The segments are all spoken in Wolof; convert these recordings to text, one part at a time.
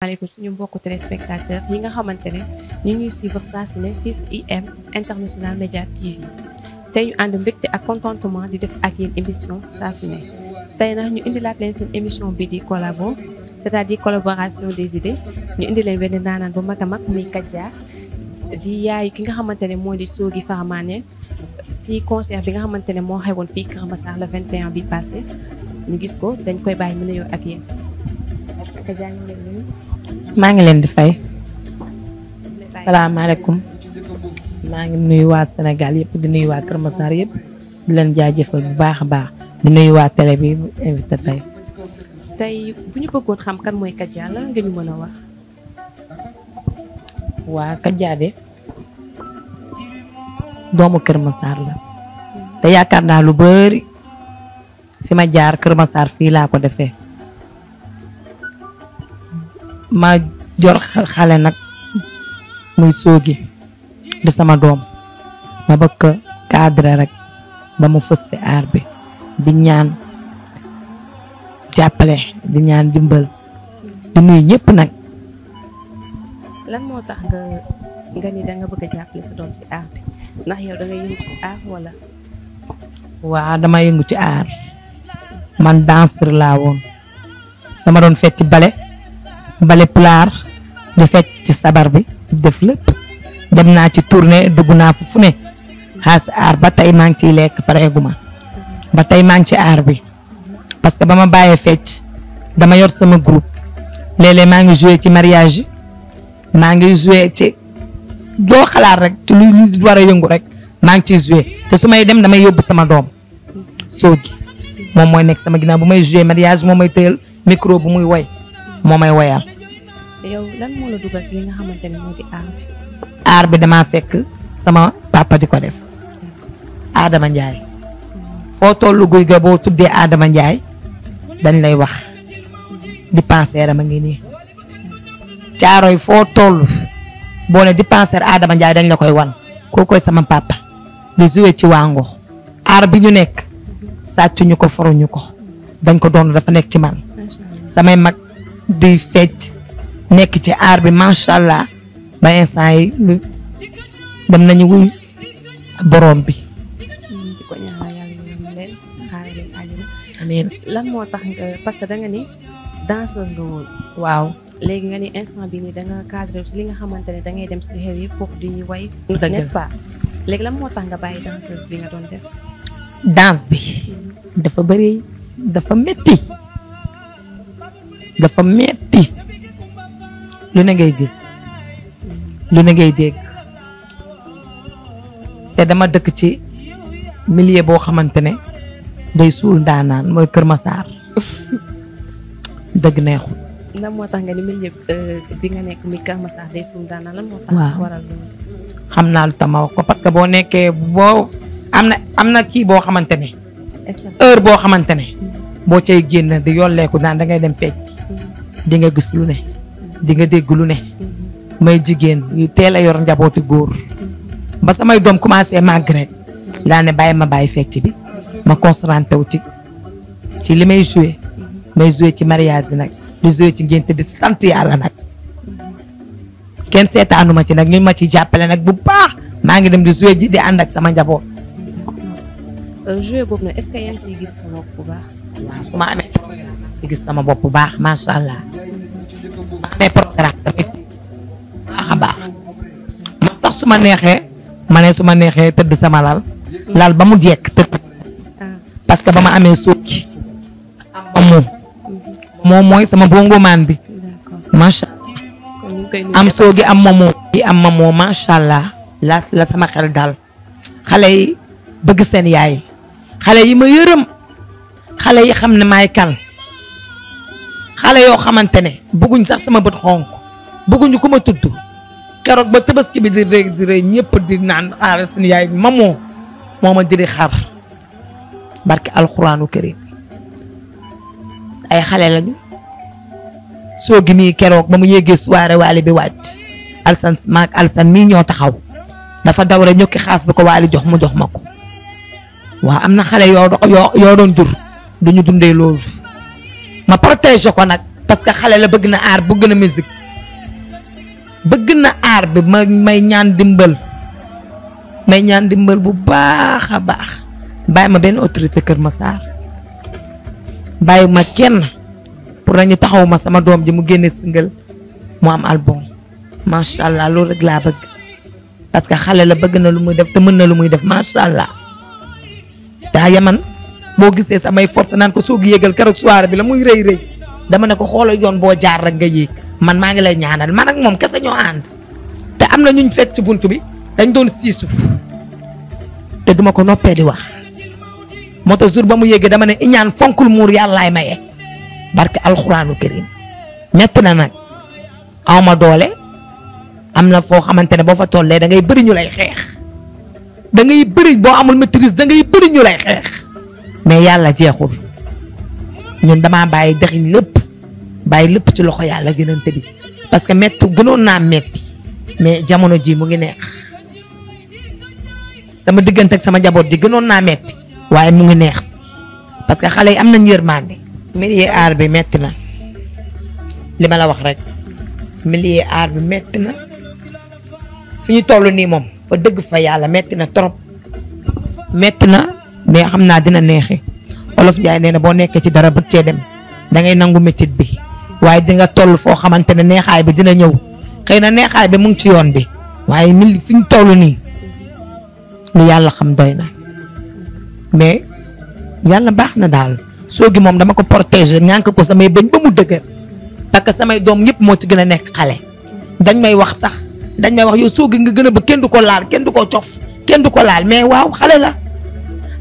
asalaamaaleykum suñu mbokku téléspectateur yi nga xamante ne ñu ngi suivre saa su ne fii IM International Média TV tey ñu ànd mbégte ak contentement di def ak yéen émission saa su ne tey nag ñu indilaat leen seen émission bi di collabo c'est-à-dire collaboration des idées ñu indi leen benn naanaan bu mag a mag muy Kaja di yaayu ki nga xamante ne moo di Sogui Faramané si concert bi nga xamante ne moo xewoon fii Kër Massar le 21 bi passé ñu gis ko dañ koy bàyyi mu nuyoo ak yéen. Kaja ñu ngi leen nuyu. maa ngi leen di fay. salaamaaleykum. maa ngi nuyu waa Sénégal yëpp di nuyu waa Kër Massar yëpp di leen jaajëfal bu baax a baax di nuyu waa télé bi invité tey. tey bu ñu bëggoon xam kan mooy Kaja la nga ñu mën a wax. waa Kaja de doomu Kër Massar la te yaakaar naa lu bari fi ma jaar Kër Massar fii laa ko defee ma jor xale nag muy Sogui di sama doom ma bëgg cadre rek ba mu fës ci aar bi di ñaan jàppale di ñaan dimbal di nuyu ñëpp nag. lan moo tax nga ni da nga bëgg a jàppale sa doom ci aar bi ndax yow da nga yëngu ci aar wala. waaw dama yëngu ci aar man danseur laa woon dama doon fecc bale pulaar di fecc ci sabar bi def lépp dem naa ci tournée dugg naa fu ne xaas aar ba tey maa ngi ciy lekk pareeguma ba tey maa ngi ci aar bi parce que ba ma bàyyee fecc dama yor sama groupe léeg-léeg maa ngi joué ci mariage maa ngi joué ci doo xalaat rek ci lu war a yëngu rek maa ngi ciy joué te su may dem damay yóbbu sama doom Sogui moom mooy nekk sama ginnaaw bu may joué mariage moom may tëyal micro bu muy woy moo may woyal. yow lan moo la dugal ci li nga xamante ne moo di aar bi. aar bi damaa fekk sama papa di ko def Adama Ndiaye foo tollu guy ga boo tuddee Adama Ndiaye dañ lay wax dispensaire ma ngi nii caaroy foo toll boo ne dispensaire Adama Ndiaye dañ la koy wan koo koy sama papa di joué ci Wango aar bi ñu nekk sàccuñu ko foruñu ko dañ ko doon dafa nekk ci man samay mag di fecc nekk ci aar bi macha allah ba instant yi dem nañu wuy borom bi. di ko ñaanal yàlla ñu leen xaaral leen àjjana. amiin. lan moo tax nga parce que da nga ni danseur nga woon. waaw. léegi nga ni instant bi nii da nga cadré ci li nga xamante ne da ngay dem ci xew yi pour di way. dëgg n'est-ce pas léegi lan moo tax nga bàyyi danseuse bi nga doon def. danse bi dafa bëri dafa metti dafa metti lu ne ngay gis lu ne ngay dégg te dama dëkk ci milieu boo xamante ne day suul ndaanaan mooy Kër Massar dëgg neexul. lan moo tax nga ni milieu bi nga nekk mi Kër Massar day suul ndaanaan lan moo tax. waaw waral loolu. xam naa lu tax ma wax ko parce que boo nekkee boo am na kii boo xamante ne heure boo xamante ne boo cay génn di yolleeku naan da ngay dem fecc di nga gis lu ne di nga dégg lu ne may jigéen yu teel a yor njabooti góor ba samay doom commencé màgg rek laa ne bàyyi ma bàyyi fecc bi ma concentré wu ci li may joué ci mariage nag di joué ci ngénte di sant yàlla nag kenn seetaanuma ci nag ñu ma ci jàppale nag bu baax maa ngi dem di joué ji di ànd ak sama njaboot. joué boobu nag est-ce que yaa ngi siy gis sa bopp bu baax. waaw su ma amee di gis sama bopp bu baax macha allah ma amee programme tamit baax a baax moo tax su ma neexee tëdd sama lal ba mu jekk tëdd parce que ba ma amee Sogui am moom mooy sama bongomaan bi macha allah am Sogui am Momo macha allah la sama xel daal xale yi bëgg seen yaay xale yi ma yërëm xale yi xam ne maay kan xale yoo xamante ne bëgguñ sax sama bët xonk bëgguñu ku ma tudd keroog ba tabaski bi di rëy ñëpp di naan xaaral seen yaay moo ma diri xar barke alxuraanu karim ay xale lañu Sogui mii keroog ba mu yéegee soirée waali bi wàcc alsan mii ñoo taxaw dafa daw rek ñokki xaas bi ko waali jox mu jox ma ko waaw am na xale yoo doon jur duñu dundee loolu ma protéger ko nag parce que xale la bëgg na aar bëgg na musique bëgg na aar bi may ñaan dimbal bu baax a baax bàyyi ma benn autorité Kër Massar bàyyi ma kenn pour nañu taxaw ma sama doom ji mu génne single mu am album macha allah loolu rek laa bëgg parce que xale la bëgg na lu muy def te mën na lu muy def macha allah daa yaman boo gisee samay force naan ko soog yéegal keroog soirée bi la muy rëy dama ne ko xoolal yoon boo jaar rek nga yéeg man maa ngi lay ñaanal man ak moom kese ñoo ànd te am na ñuñ fekk ci buntu bi dañ doon siisu te duma ko noppee di wax moo tax jour ba mu yéegee dama ne iñaan fonkul muur yàllaay maye barke alxuraanu karim metti na nag awma doole am na foo xamante ne boo fa tollee da ngay bëri ñu lay xeex da ngay bëri boo amul maîtrise da ngay bëri ñu lay xeex mais yàlla jeexul ñun damaa bàyyi dexin lépp bàyyi lépp ci loxo yàlla gënante bi parce que metti gënoon naa metti mais jamono ji mu ngi neex sama diggante ak sama njaboot ji gënoon naa metti waaye mu ngi neex parce que xale yi am nañ yërmande milieu aar bi metti na li ma la wax rek milieu aar bi metti na fi ñu toll nii moom fa dëgg fa yàlla metti na trop metti na mais xam naa dina neexi Olof Njaay nee na boo nekkee ci dara bëgg cee dem da ngay nangu métit bi waaye di nga toll foo xamante ne neexaay bi dina ñëw xëy na neexaay bi mu ngi ci yoon bi waaye fi ñu toll nii lu yàlla xam doy na mais yàlla baax na daal Soogi moom dama ko protéger ñànk ko samay bëñ ba mu dëgër parce que samay doom yëpp moo ci gën a nekk xale dañ may wax sax dañ may wax yow Soogi nga gën a ba kenn du ko laal kenn du ko cof kenn du ko laal mais waaw xale la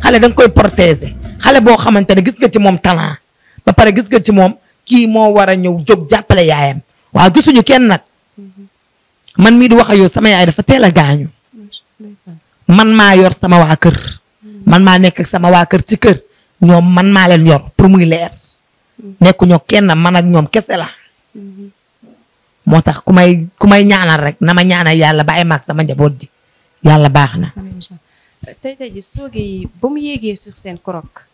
xale da nga koy protéger xale boo xamante ne gis nga ci moom talent ba pare gis nga ci moom kii moo war a ñëw jóg jàppale yaayam waaw gisuñu kenn nag man mii di wax ak yow sama yaay dafa teel a gaañu man maa yor sama waa kër man maa nekk ak sama waa kër ci kër ñoom man maa leen yor pour muy leer nekkuñoo kenn man ak ñoom kese la moo tax ku may ñaanal rek na ma ñaanal yàlla bàyyi ma ak sama njaboot ji yàlla baax na. tey ji Soogi ba mu yéegee sur seen korok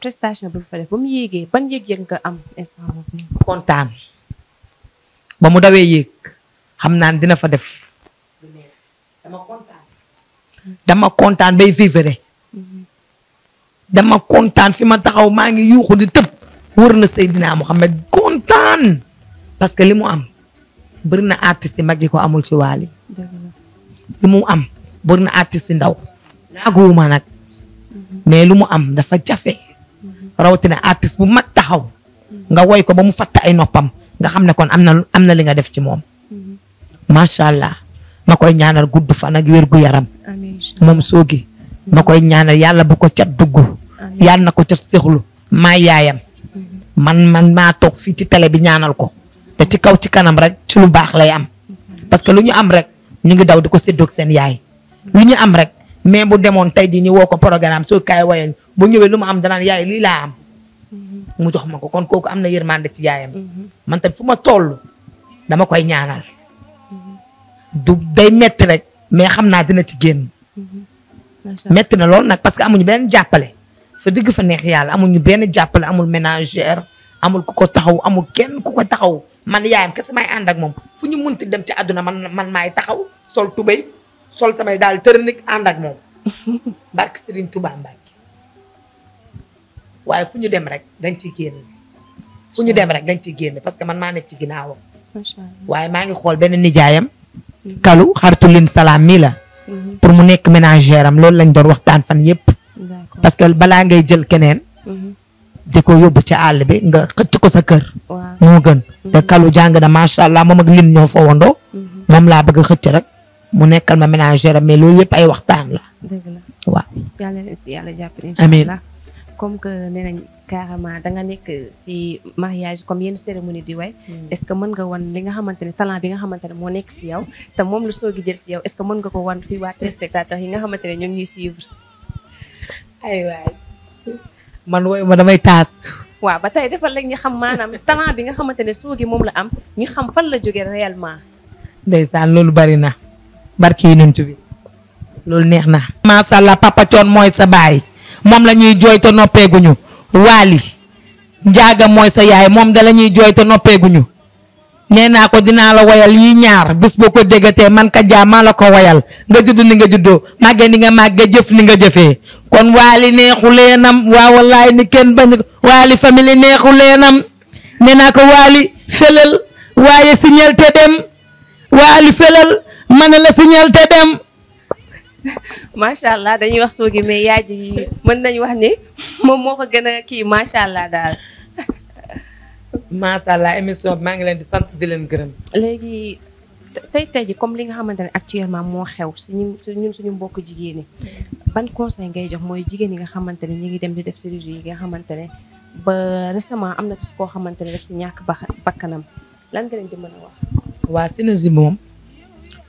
prestation bi mu fa def ba mu yéegee ban yëg-yëg nga am instant boobu. kontaan ba mu dawee yéeg xam naa dina fa def dama kontaan bay vivre dama kontaan fi ma taxaw maa ngi yuuxu di tëb wër na Seydina Muhammad kontaan parce que li mu am bëri na artistes yi mag yi ko amul ci Wally li mu am bëri na artistes yi ndaw naaguwuma nag mais lu mu am dafa jafe rawatina artiste bu mag taxaw nga woy ko ba mu fatt ay noppam nga xam ne kon am na li nga def ci moom macha allah ma koy ñaanal gudd fan ak wér gu yaram moom Soogi ma koy ñaanal yàlla bu ko cat dugg yàlla na ko cat séxlu maa yaayam man maa toog fii ci télé bi ñaanal ko te ci kaw ci kanam rek ci lu baax lay am parce que lu ñu am rek ñu ngi daw di ko séddoog seen yaay lu ñu am rek mais bu demoon tey jii ñu woo ko programme soo kaay wayal bu ñëwee lu mu am danaan yaay lii laa am mu jox ma ko kon kooku am na yërmande ci yaayam man tamit fu ma toll dama koy ñaanal du day metti rek mais xam naa dina ci génn metti na lool nag parce que amuñu benn jàppale fa digg fa neex yàlla amuñu benn jàppale amul ménagère amul ku ko taxaw amul kenn ku ko taxaw man yaayam kese may ànd ak moom fu ñu munti dem ci àdduna man maay taxaw sol tubéy sol samay daal tërënik ànd ak moom barke Serigne Touba Mbacke waaye fu ñu dem rek dañ ciy génn fu ñu dem rek dañ ciy génn parce que man maa nekk ci ginnaawam waaye maa ngi xool benn nijaayam kalu xaritu lin salaam mii la pour mu nekk ménagère am loolu lañ doon waxtaan fan yépp parce que balaa ngay jël keneen di ko yóbbu ci àll bi nga xëcc ko sa kër moo gën te kalu jàng na macha allah moom ak lin ñoo fa wandoo moom laa bëgg a xëcc rek mu nekkal ma ménagère am mais loolu yëpp ay waxtaan la dëgg la waaw yàlla na si yàlla jàppale incha allah comme que nee nañ carrément da nga nekk si mariage comme yenn cérémonie di way est-ce que mën nga wan li nga xamante ne talent bi nga xamante ne moo nekk si yow te moom lu Soogi jël si yow est-ce que mën nga ko wan fii waa téléspectateurs yi nga xamante ne ñoo ngi ñuy suivre ay waay man woy ma damay taas waaw ba tey defal léegi ñu xam maanaam talent bi nga xamante ne Soogi moom la am ñu xam fan la jógee réellement ndeysaan loolu bari na barki Yonent bi loolu neex na macha allah Papa Thione mooy sa baay moom la ñuy jooy te noppeeguñu Wally Njaaga mooy sa yaay moom da la ñuy jooy te noppeeguñu nee naa ko dinaa la wayal yi ñaar bis boo ko déggatee man Kaja maa la ko wayal nga judd ni nga juddoo màggee ni nga màggee jëf ni nga jëfee kon Wally neexu leenam waa wallaay ni kenn bañ Wally famille neexu leenam nee naa ko Wally felal waaye signal te dem Wally felal man la signal te dem. macha allah dañuy wax soogi mais yaay ji mën nañu wax ni moom moo ko gën a kii macha allah daal. macha allah émission bi maa ngi leen di sant di leen gërëm. léegi tey ji comme li nga xamante ne actuellement moo xew si ñun suñu mbokku jigéen ñi ban conseil ngay jox mooy jigéen yi nga xamante ne ñi ngi dem di def chirurgie yi nga xamante ne ba récemment am na koo xamante ne def si ñàkk bakkanam lan nga leen di mën a wax. waa chirurgie moom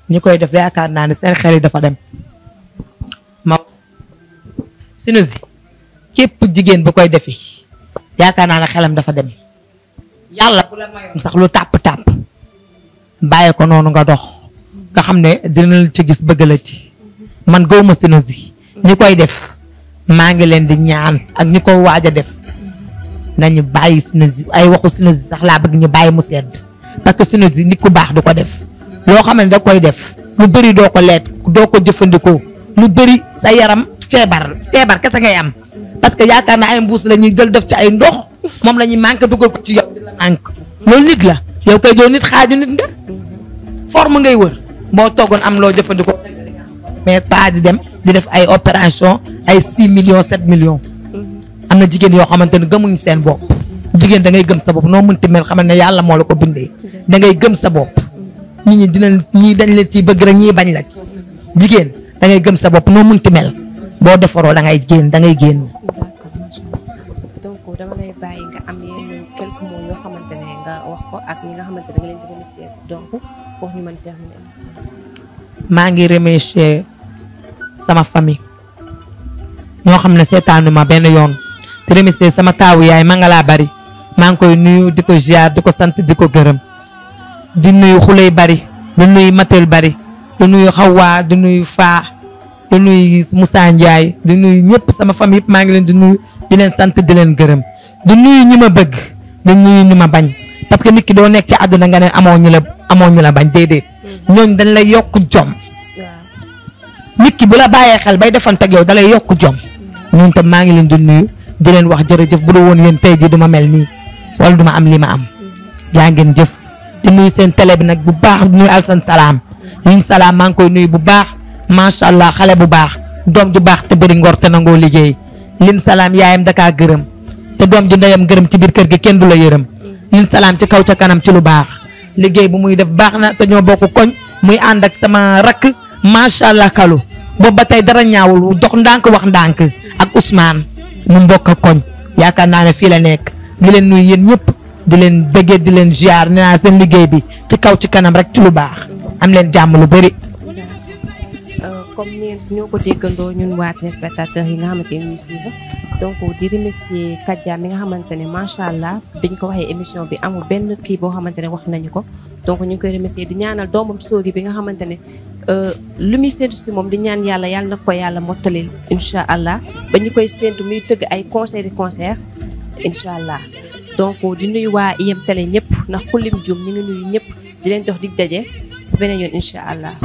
ñi koy def yaakaar naa ne seen xel yi dafa dem ma chirurgie képp jigéen bu koy defi yaakaar naa ne xelam dafa dem. yàlla bu la mayoon sax lu tàpp-tàpp bàyyi ko noonu nga dox nga xam ne dina la ci gis bëgg la ci man gawma chirurgie ñi koy def maa ngi leen di ñaan ak ñi ko waaj a def nañu bàyyi chirurgie ay waxu chirurgie sax laa bëgg ñu bàyyi mu sedd parce que chirurgie nit ku baax du ko def loo xam ne da koy def lu bëri doo ko leet doo ko jëfandikoo lu bëri sa yaram feebar kese ngay am parce que yaakaar naa ay mbuus la ñuy jël def ci ay ndox moom la ñuy manqué dugal ko ci yow di la manqué loolu nit la yow koy doo nit xaaju nit nga forme ngay wër boo toogoon am loo jëfandikoo mais pas di dem di def ay opération ay 6 millions 7 millions am na jigéen yoo xamante ne gëmuñ seen bopp jigéen da ngay gëm sa bopp noo mënti mel xamal ne yàlla moo la ko bindee da ngay gëm sa bopp nit ñi dinañ ñii dañ la ciy bëgg rek ñii bañ la ci jigéen da ngay gëm sa bopp noo mënti mel boo defaroo da ngay génn da ngay génn. dama lay bàyyi nga am yenn quelques mots yoo xamante ne nga wax ko ak ñi nga xamante ne nga leen di remercier donc pour ñu mën terminer émission. maa ngi remercier sama famille ñoo xam ne seetaanu ma benn yoon di remercier sama taawu yaay ma nga laa bari maa ngi koy nuyu di ko ziar di ko sant di ko gërëm di nuyu xuley bari di nuyu matel bari di nuyu xawaa di nuyu faa di nuyu Moussa Ndiaye di nuyu ñëpp sama famille yëpp maa ngi leen di nuyu di leen sant di leen gërëm di nuyu ñi ma bëgg di nuyu ñi ma bañ parce que nit ki doo nekk ci àdduna nga ne amoo ñu la bañ déedéet ñooñ dañ lay yokk jom nit ki bu la bàyyee xel bay defante ak yow da lay yokk jom ñun tam maa ngi leen di nuyu di leen wax jërëjëf bu dul woon yéen tey ji duma mel nii wala duma am li ma am jaa ngeen jëf di nuyu seen télé bi nag bu baax di nuyu Alsan Salaam ñun salaam maa ngi koy nuyu bu baax macha allah xale bu baax doom ju baax te bëri ngor te nangoo liggéey lin salaam yaayam dakaa gërëm te doom ju ndeyam gërëm ci biir kër gi kenn du la yërëm lin salaam ci kaw ca kanam ci lu baax liggéey bu muy def baax na te ñoo bokk koñ muy ànd ak sama rakk macha allah kalu boobu ba tey dara ñaawul dox ndànk wax ndànk ak Ousmane mu mbokk ak koñ yaakaar naa ne fii la nekk di leen nuyu yéen ñëpp di leen bëggee di leen ziar nee naa seen liggéey bi ci kaw ci kanam rek ci lu baax am leen jàmm lu bëri. comme ni ñoo ko déggandoo ñun waa téléspectateurs yi nga xamante ne ñuy suivre donc di remercier Kaja mi nga xamante ne macha allah biñ ko waxee émission bi amul benn kii boo xamante ne wax nañu ko donc ñu ngi koy remercier di ñaanal doomam soogi bi nga xamante ne lu muy séntu si moom di ñaan yàlla yàlla na ko yàlla mottalil incha allah ba ñu koy séntu muy tëgg ay concert incha allah donc di nuyu waa IM Télé ñëpp ndax ku lim juum ñu ngi nuyu ñëpp di leen dox dig daje beneen yoon incha allah.